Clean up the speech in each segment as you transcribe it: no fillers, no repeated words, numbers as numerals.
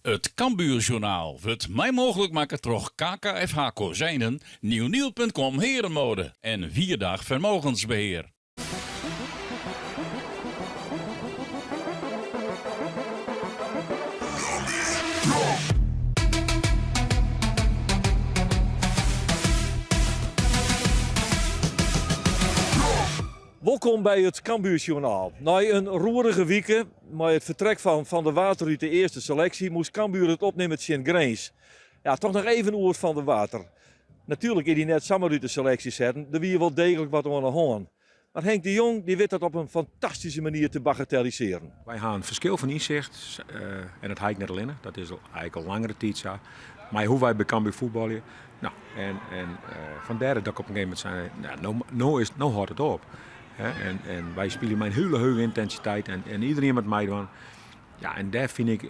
It Cambuurjournaal wurdt mei mooglik makke troch KKFH Kozijnen, Nieuwnieuw.com Herenmode en Wierdag Vermogensbeheer. Wolkom by it Cambuursjoernaal. Nei in roerige wike, mei it fertrek fan Van der Water út de earste seleksje, moast Cambuur it opnimme tsjin Grins. Ja, toch noch even oer Van der Water. Natuerlik is dy net samar út de seleksje setten, der wie wol deeglik wat oan de hân. Mar Henk de Jong dy wit dat op in fantastyske manier te bagatellisearjen. Wy ha in ferskil fan ynsicht en dat ha ik net allinne, dat is eigentlik al langere tiid sa. Mei hoe wy by Cambuur fuotbalje. No, en, en fandêr dat ik op in gegeven momint sei, no, no, is, no hâldt it op. En, en wy spylje mei in hiele hege yntinsiteit en, en iedereen moat meidwaan. Ja, en dêr fyn ik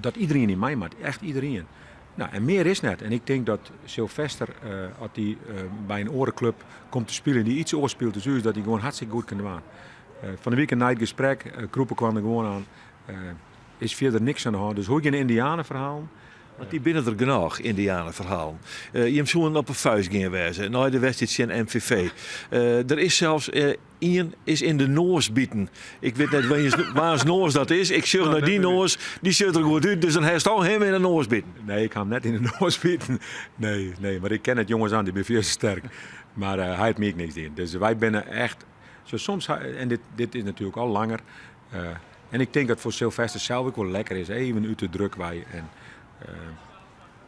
dat iedereen yn mei moat, echt iedereen. No, en mear is net. En ik tink dat Silvester, as dy by in oare klup komt te spyljen dy't iets oars spilet as ús, dat hy gewoan hartstikke goed kin dwaan. Fan de wike nei it gesprek, krûpe kwam der gewoan oan, is fierder niks oan de hân. Dus hoe gjin Yndianeferhalen. Want dy binne der genôch, Yndianeferhalen. Jim soenen op 'e fuist gien wêze nei de wedstriid tsjin MVV. Der is sels ien is yn de noas biten. Ik wit net waans noas dat is. Ik sjoch nei dy noas, dy sjocht der goed út, dus dan hast al him yn de noas biten. Nee, ik ha him net yn de noas biten. Nee, nee, mar ik ken it jonges oan, dy binne fierste sterk. Mar hy hat my ek niks dien. Dus wy binne echt, zo soms, en dit, dit is natuerlik al langer, en ik tink dat foar Silvester sels ek wol lekker is, even út de druk wei. En,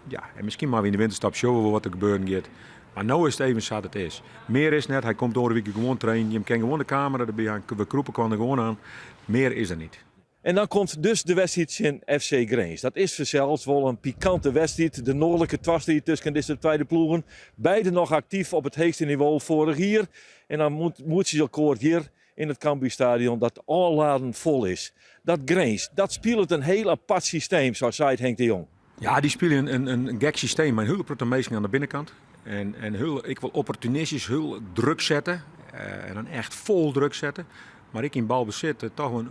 ja, en miskien moatte we yn de winterstop sjogge we wol wat der gebeuren giet. Mar no is it even sa't it is. Mear is net, hy komt oare wike gewoan trainen. Jim kin gewoan de kamera derby ha, we krûpe elkoar der gewoan oan. Mear is der niet. En dan komt dus de wedstriid tsjin FC Grins. Dat is fansels wol in pikante wedstriid, de noardlike twastriid tusken dizze beide ploegen. Beide noch aktyf op it heechste nivo foarich jier. En dan moetsje se elkoar hjir yn it Cambuurstadion dat ôfladen fol is. Dat Grins, dat spilet in hiel apart systeem, sa seit Henk de Jong. Ja, dy spylje in, in gek systeem mei in hiele protte minsken oan de binnenkant. En, en hiel, ek wol opportunistysk, hiel druk sette. En dan echt fol druk sette. Mar ek yn balbesit toch in,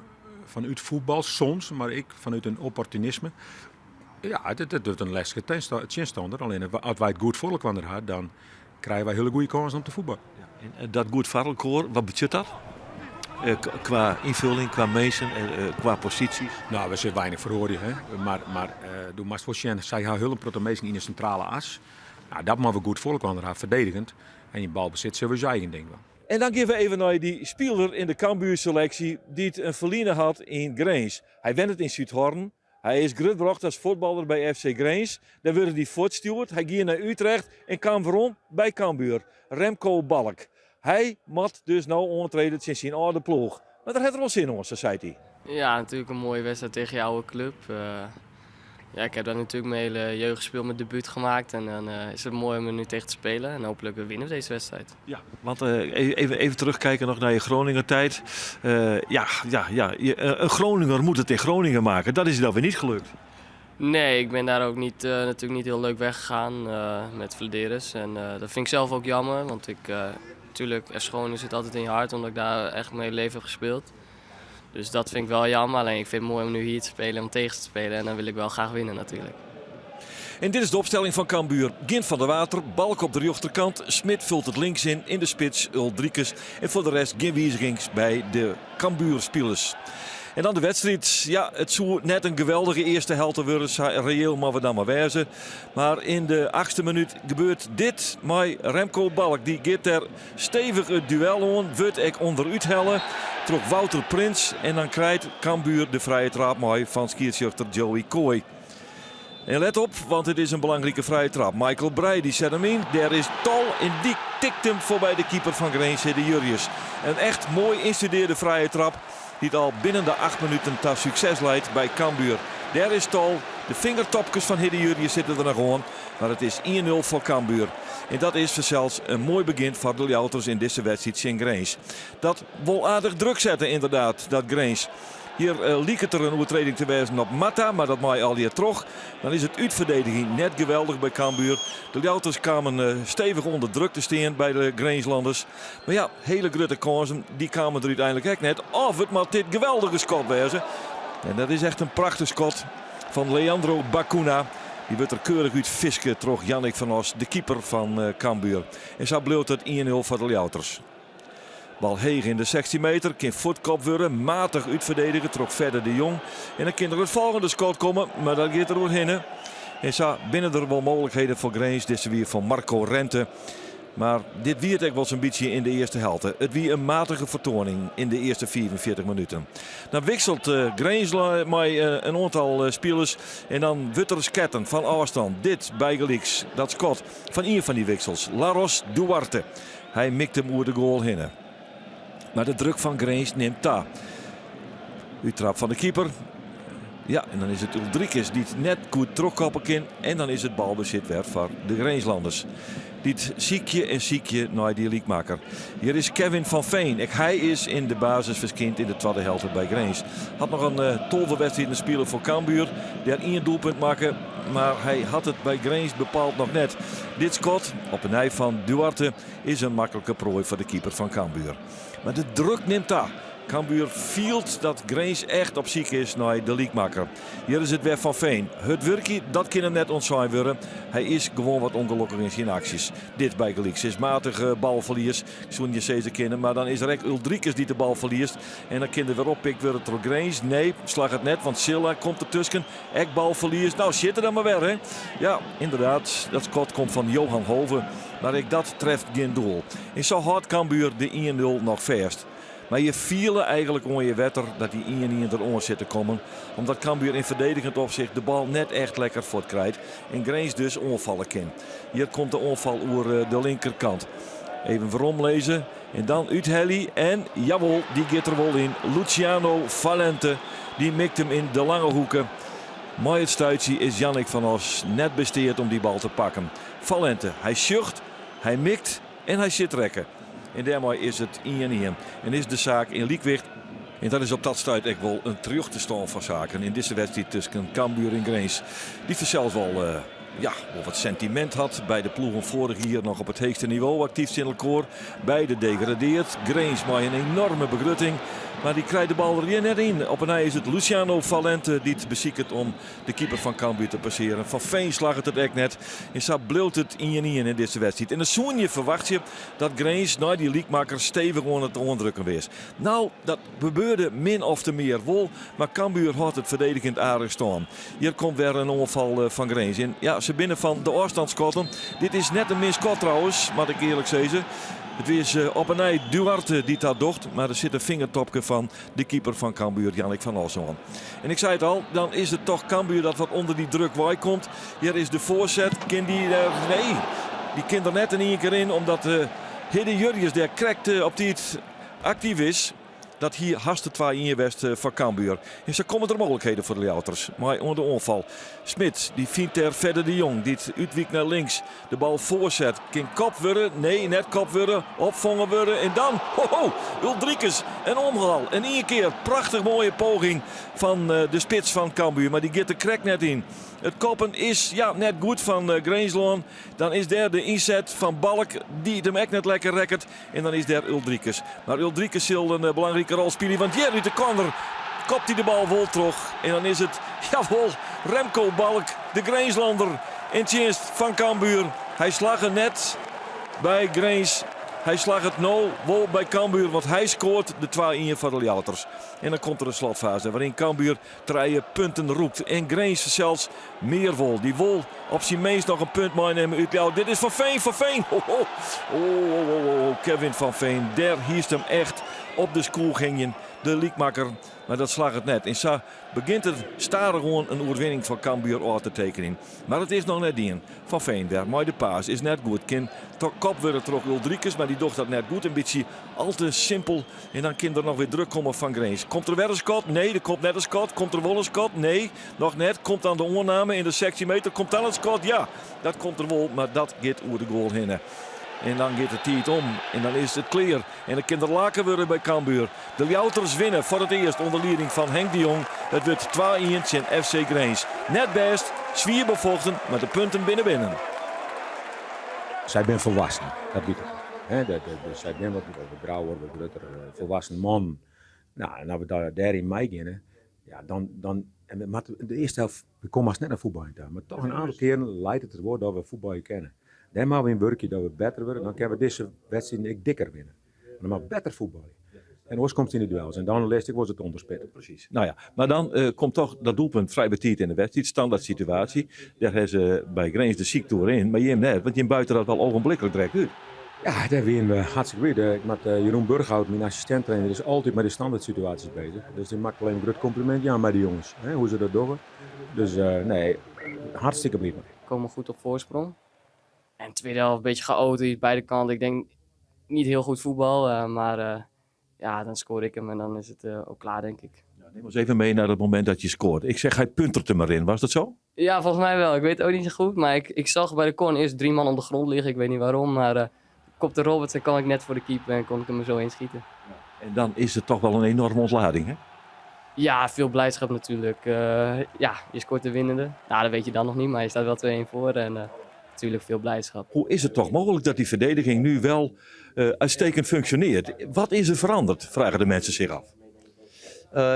fanút fuotbal soms, mar ek fanút in opportunisme. Ja, it, it wurdt in lestige tsjinstanner. Allinne as wy it goed foar elkoar ha, dan krije wy hiele goede kânsen om te fuotbaljen. En dat goed foar elkoar, wat betsjut dat? Kwa ynfolling, kwa minsken, kwa posysjes? No, we sille weinich feroarje, hè. Mar, mar do moatst wol sjen, sy ha hiel in protte minsken yn de sintrale as. No, dat moatte we goed foar elkoar ha, ferdedigend. En yn balbesit sille we ús eigen ding dwaan. En dan gean we even nei dy spiler yn de Cambuur-seleksje dy't in ferline hat yn Grins. Hy wennet yn Súdhorn. Hy is grutbrocht as fuotballer by FC Grins. Dêr wurde hy fuortstjoerd. Hy gie nei Utrecht en kaam werom by Cambuur. Remco Balk. Hy moat dus no oantrede tsjin syn âlde ploech. Mar dêr hat er wol sin oan, sa seit hy. Ja, natuerlik in moaie wedstriid tegen je oude club. Ja, ik heb daar natuurlijk mijn hele jeugd gespeeld, mijn debuut gemaakt. En dan is het mooi om er nu tegen te spelen. En hopelijk winnen we deze wedstrijd. Ja, want even, even terugkijken nog naar je Groninger tijd. Ja, ja, ja, een Groninger moet het in Groningen maken. Dat is dan weer niet gelukt. Nee, ik ben daar ook niet, natuurlijk niet heel leuk weggegaan met Vladeris. En dat vind ik zelf ook jammer, want ik, natuurlijk, FC Groningen zit altijd in je hart, omdat ik daar echt mijn hele leven heb gespeeld. Dus dat vind ik wel jammer. Alleen ik vind het mooi om nu hier te spelen, om tegen te spelen. En dan wil ik wel graag winnen natuurlijk. En dit is de opstelling van Cambuur. Gint van der Water, Balk op de rjochterkant. Smit vult het links in, in de spits Uldrikis. En foar de rest gjin wizigings by de Cambuurspilers. En dan de wedstriid. Ja, it soe net in geweldige earste helte wurde, sa reëel moatte we dan mar wêze. Mar yn de achtste minút gebeurt dit mei Remco Balk. Dy giet der stevich it duel oan, wurdt ek ûnderút helle troch Wouter Prins. En dan krijt Cambuur de frije traap mei fan skiedsrjochter Joey Kooij. En let op, want it is in belangrike frije trap. Michael Breij dy set him yn. Dêr is Tol en dy tikt him foarby de keeper fan Grins, Hidde Jurjus. In echt moai ynstudearde frije trap dy't al binnen de 8 minuten ta sukses leit by Cambuur. Dêr is Tol. De fingertopkes fan Hidde Jurjus sitte der noch oan, mar it is 1-0 foar Cambuur. En dat is fansels in moai begjin foar de Ljouwerters yn dizze wedstriid tsjin Grins. Dat wol aardich druk sette ynderdaad, dat Grins. Hjir liket der in oertreding te wêzen op Mata, mar dat mei allegear troch. Dan is it útferdediging net geweldich by Cambuur. De Ljouwerters kamen stevich ûnder druk te stean by de Grinslanners. Mar ja, hiele grutte kânsen, dy kamen der úteinlik ek net. Of it moat dit geweldige skot wêze. En dat is echt in prachtich skot fan Leandro Bacuna. Dy wurdt der keurich út fiske troch Jannik van Os, de keeper fan Cambuur. En sa bliuwt it 1-0 foar de Ljouwerters. Bal heech yn de 16 meter, kin fuortkopt wurde, matich útferdedige troch Fedde de Jong. En dan kin der it folgjende skot komme, mar dat giet der oerhinne. En sa binne der wol mooglikheden foar Grins, dizze wie fan Marco Rente. Mar dit wie it ek wol sa'n bytsje yn de earste helte. It wie in matige fertoaning yn de earste 45 minuten. Dan wikselt Grins mei in oantal spilers en dan wurdt der sketten fan ôfstân. Dit bygelyks, dat skot fan ien fan dy wiksels, Laros Duarte. Hy mikt him oer de goal hinne. Mar de druk fan Grins nimt ta. Úttrap fan de keeper. Ja, en dan is it Uldrikis dy't net goed trochkoppe kin. En dan is it balbesit wer foar de Grinslanders. Dy't sykje en sykje nei dy lykmakker. Hjir is Kevin van Veen. Ek hy is yn de basis ferskynd yn de twadde helte by Grins. Hat noch in 12 wedstriden spile foar Cambuur. Dêr ien doelpunt makke, mar hy hat it by Grins bepaald noch net. Dit skot, op 'e nij fan Duarte, is in maklike proai foar de keeper fan Cambuur. Mar de druk nimt ta. Cambuur fielt dat Grins echt op syk is nei de lykmakker. Hjir is it wer Van Veen. Hurd wurkje, dat kin him net ûntsein wurde. Hy is gewoan wat ûngelokkich yn syn aksjes. Dit bygelyks is matich balferlies, soene je sizze kinne. Mar dan is der ek Uldrikis dy't de bal ferliest. En dan kin der wer oppikt wurde troch Grins. Nee, slagget net, want Silla komt dertusken. Ek balferlies. Nou, sjit er dan mar wer, hè? Ja, ynderdaad, dat skot komt fan Johan Hove. Mar ek dat treft gjin doel. En sa hâldt Cambuur de 1-0 noch fêst. Mar je fiele eigenlik oan je wetter dat dy 1-1 der oan sit te kommen. Omdat Cambuur yn ferdedigend opsicht de bal net echt lekker fuortkrijt en Grins dus oanfalle kin. Hjir komt de oanfal oer de linkerkant. Even weromlizze en dan úthelje en jawol, dy giet der wol yn. Luciano Valente, dy mikt him yn de lange hoeke. Mei it stuitsje is Jannik van Os net by steat om dy bal te pakken. Valente, hy sjocht, hy mikt en hy sjit rekke. En dêrmei is it 1-1 en is de saak yn lykwicht. En dat is op dat stuit ek wol in terjochte stân fan saken yn dizze wedstriid tusken Cambuur en Grins. Dy't fansels wol, ja, wol wat sentimint hat. Beide ploegen foarich jier noch op it heechste nivo aktyf tsjin elkoar. Beide degradeard. Grins mei in enorme begrutting. Mar dy krijt de bal der hjir net yn. Op 'e nij is it Luciano Valente dy't besiket om de keeper fan Cambuur te passearen. Van Veen slagget it ek net. En sa bliuwt it 1-1 yn dizze wedstriid. En dan soene je ferwachtsje dat Grins nei dy lykmakker stevich oan it oandrukken is. Nou, dat gebeurde min ofte mear wol, mar Cambuur hâldt it ferdedigjend aardich stân. Hjir komt wer in oanfal fan Grins. En ja, se binne fan de ôfstandskotten. Dit is net in min skot trouwens, moat ik earlik sizze. It is op 'e nij Duarte dy't dat docht, mar der sit in fingertopke fan de keeper fan Cambuur, Jannik van Os, oan. En ik sei it al, dan is it toch Cambuur dat wat ûnder dy druk wei komt. Hjir is de foarset. Kin dy der, nee, dy kin der net in ien kear yn, omdat Hidde Jurjus dêr krekt op tiid aktyf is. Dat hie hast de 2-1 west foar Cambuur. En sa komme der mooglikheden foar de Ljouwerters. Mei oan de oanfal Smit, dy fynt dêr Fedde de Jong, dy't útwykt nei links. De bal foarset. Kin kopt wurde? Nee, net kopt wurde. Opfongen wurde. En dan, ho ho, Uldrikis. In omhaal. In ien kear. Prachtich moaie poging fan de spits fan Cambuur. Mar dy giet der krekt net yn. It koppen is ja, net goed fan Grinslân. Dan is dêr de ynset fan Balk, dy't him ek net lekker rekket. En dan is dêr Uldrikis. Mar Uldrikis sil in belangrike rol spylje, want hjir út de corner kopt hy de bal wol troch. En dan is it, jawol, Remco Balk, de Grinslander, yn tsjinst fan Cambuur. Hy slagge net by Grins. Hy slagget no wol by Cambuur, want hy skoart de 2-1 foar de Ljouwerters. En dan komt der in slotfaze wêryn Cambuur trije punten rûkt. En Grins sels mear wol. Dy wol op syn minst noch in punt meinimme út Ljouwert. Dit is Van Veen, Van Veen. Ho, ho. Oh, oh, oh, oh, Kevin van Veen. Dêr hiest him echt op de skoech hingjen. De lykmakker. Mar dat slagget net. En sa begjint it stadichoan in oerwinning foar Cambuur ôf te tekenjen. Mar it is noch net dien. Van Veen wer mei de paas is net goed. Kin kopt wurde troch Uldrikis, mar dy docht dat net goed. In bytsje al te simpel. En dan kin der noch wer druk komme fan Grins. Komt der wer in skot? Nee, der komt net in skot. Komt der wol in skot? Nee, noch net. Komt dan de oanname yn de 16 meter? Komt dan it skot? Ja, dat komt der wol, mar dat giet oer de goal hinne. En dan giet de tiid om en dan is it klear. En dan kin der lake wurde by Cambuur. De Ljouwerters winne foar it earst ûnder lieding fan Henk de Jong. It wurdt 2-1 tsjin FC Grins. Net bêst, swier befochten, mar de punten binne binnen. Sy binne folwassen, dat wit ik. Hè, sy binne wat, wat grouwer, wat grutter, volwassen mannen. Nou, en as we dêryn meigeane, Ja, dan, dan, en we moatte de earste helft, we komme hast net nei fuotbaljen ta, mar toch in aantal kearen leit it der wol dat we fuotbalje kinne. Dêr moatte we yn wurkje dat we better wurde, dan kinne we dizze wedstriden ek dikker winne. Mar dan moat better fuotbalje. En oars komst yn de duels en dan lêst ik wolris it ûnderspit. Presys. No ja, mar dan komt toch dat doelpunt frij betiid yn de wedstriid, standaard situaasje. Dêr ha se by Grins de syktoer yn, mar jim net, want jim buite dat al ogenblikkelijk direkt út. Ja, dêr wienen we hartstikke bliid. Ik moat Jeroen Burghout, myn assistint-trainer, is altyd mei de standaard situaasjes bezich. Dus dy moat ik wol even in grut kompliment jaan by de jonges, hè, hoe se dat dogge. Dus nee, hartstikke bliid mei. Komen goed op voorsprong. En tweede helft een beetje chaotisch, beide kanten. Ik denk niet heel goed voetbal, maar ja, dan scoor ik hem en dan is het ook klaar, denk ik. Ja, neem ons even mee naar het moment dat je scoort. Ik zeg, hij puntert er maar in. Was dat zo? Ja, volgens mij wel. Ik weet het ook niet zo goed. Maar ik zag bij de corner eerst 3 man op de grond liggen. Ik weet niet waarom, maar kopte Roberts en kwam ik net voor de keeper en kon ik hem er zo inschieten. Ja. En dan is het toch wel een enorme ontlading, hè? Ja, veel blijdschap natuurlijk. Ja, je scoort de winnende. Nou, dat weet je dan nog niet, maar je staat wel 2-1 voor en natuurlijk veel blijdschap. Hoe is het toch mogelijk dat die verdediging nu wel uitstekend functioneert? Wat is er veranderd, vragen de mensen zich af.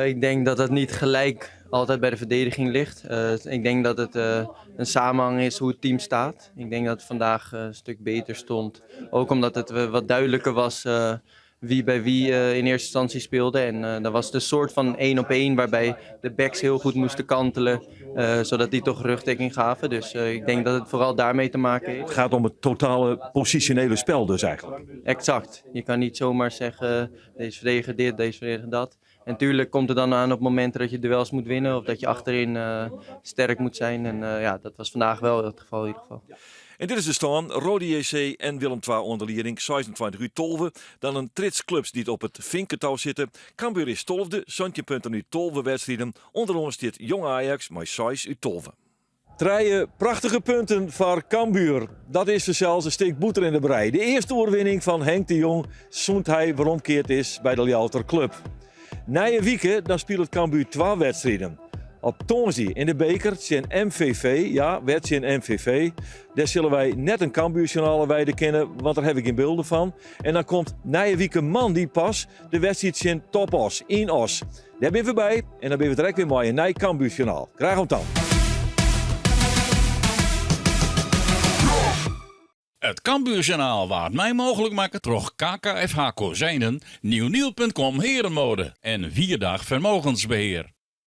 Ik denk dat dat niet gelijk altijd bij de verdediging ligt. Ik denk dat het een samenhang is hoe het team staat. Ik denk dat het vandaag een stuk beter stond. Ook omdat het wat duidelijker was wie bij wie in eerste instantie speelde. En dat was het een soort van 1 op 1 waarbij de backs heel goed moesten kantelen, zodat die toch rugdekking gaven. Dus ik denk dat het vooral daarmee te maken heeft. Het gaat om het totale positionele spel dus eigenlijk. Exact. Je kan niet zomaar zeggen, deze verdediger dit, deze verdediger dat. En tuurlijk komt het dan aan op momenten dat je duels moet winnen of dat je achterin sterk moet zijn. En dat was vandaag wel het geval in ieder geval. Ja. En dit is de stân, Roda JC en Willem II onder lieding, 26 uur 12. Dan in trits clubs die op het vinkentou zitten. Cambuur is 12e, 17 punten uit 12 wedstrijden. Onder ons zit Jong Ajax, maar 6 uit 12. Trije prachtige punten voor Cambuur. Dat is er zelfs een stik boeter in de brei. De eerste oorwinning van Henk de Jong, zoent hij weromkeerd is bij de Ljouwerter Club. Nije wike, dan speelt Cambuur 2 wedstrijden. Op tongersdei in de beker tsjin MVV. Ja, wed tsjin MVV. Dêr sille wy net in Cambuurjournaal wijde kinne, want dêr ha ik gjin bylden fan. En dan komt nije wike moandei pas de wedstriid tsjin Top Oss yn Oss. Dêr binne we by en dan binne we direkt wer mei in nij Cambuurjournaal. Graach oant dan. It Cambuurjournaal waard mei mooglik makke troch KKFH Kozijnen, Nieuwnieuw.com Herenmode en Vierdag Vermogensbeheer.